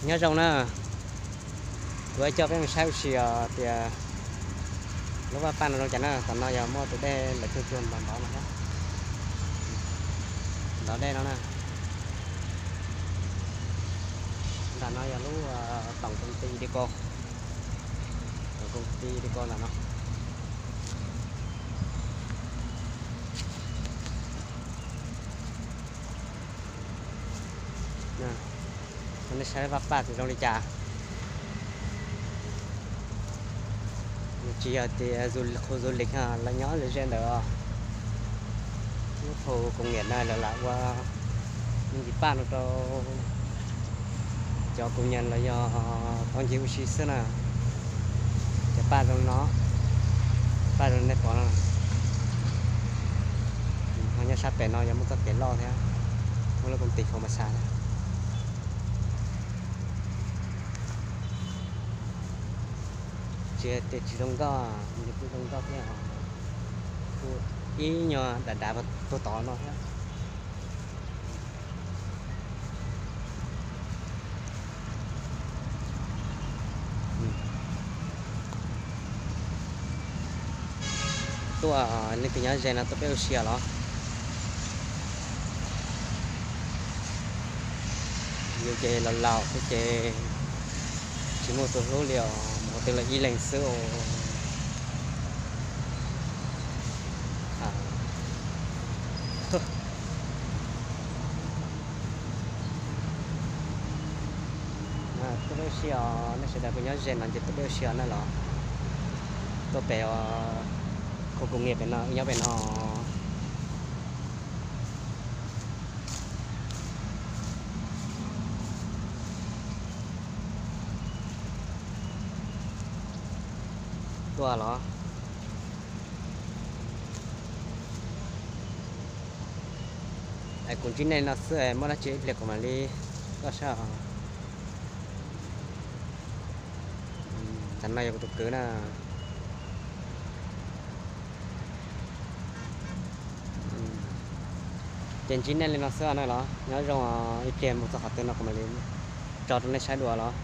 Nyob zoo na, kuv coj peb mus saib ua si os tias lub vaj paj no zoo cas na. Tom no yog muaj tus dej lawv cuag cuag ntov ntov no thiab. Ntov dej no na. Nram no yog lub tổng công ty Deco, tổng công ty Deco ntawm no. Nej saib vaj paj tseem zoo li cas. Nws tsis yog tias khu du lịch, lawv nyob ze ze ntawd os. Lub khu công nghiệp no lawv lam ua me ntsis paj no rau cov công nhân los yog tau ncig ua si xwb na. Cov paj zoo no, paj zoo nej pom no. Ho nyob sab pem no yog muaj txoj kev loj thiab, muaj lub công ty Pham Mas Xas thiab. Tsis tias tsis zoo nkauj, nws kuj zoo nkauj thiab os. Kuj ib nyuag dav dav puag tod no thiab. Tuaj, leej twg nyob ze no tuaj peb ua si los. Yus ces laus laus xwb ces tsis muaj tus hlub li os, mus qhov twg los ib leeg xwb os. Tuaj peb ua si os, nej sawv daws puas nyob ze no ces tuaj peb ua si os na los. Tuaj pem khu công nghiệp pem no, wb nyob pem no. Tuaj los. Kuv ntsib nej no xwb, muaj dab tsi ib pliag kuv mam li tuaj saib. Tam no yog kuv tus kwv na. Ces ntsib nej li no xwb na los, nyob zoo, ib pliag mus txog qhov twg no kuv mam li tso rau nej saib dua los.